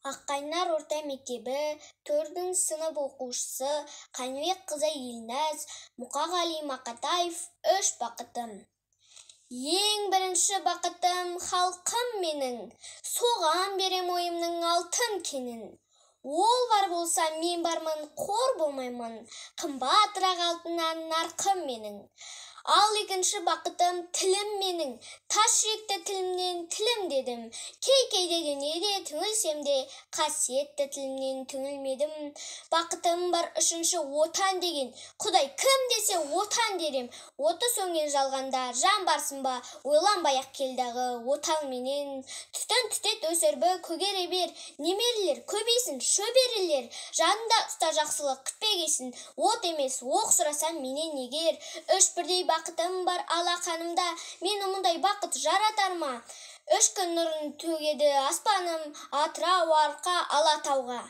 Аққайнар орта мектебі 4 сынып оқушысы Қаныбек қызы Елназ Мұқағали Мақатаев. Үш бақытым. Ең бірінші бақытым халқым менің, соған берем ойымның алтын кенін. Ол бар болса, мен бармын, қор болмаймын, қымбатырақ алтыннан нарқым менің. Ал екінші бақытым тілім менің, тас жүректі тілімнен тілім дедім. Кей-кейде дүниеде түңілсем де, қасиетті тілімнен түңілмедім. Бақытым бар үшінші отан деген, Құдай кім десе отан дерем. Оты сөнген жалғанда жан барсын ба, ойланбай-ақ келдағы отан менен. Түтін түтет өсербі көгере бер, немерелер көбейсін шөберелер. Жанында ұста жақсылық күтпегесін, от емес оқ сұрасам менен егер. Үш бірдей бақытым бар алақанымда, мені мұндай бақыт жаратар ма? Үш күн нұрын төгеді аспаным, Атырау, Арқа, Алатауға.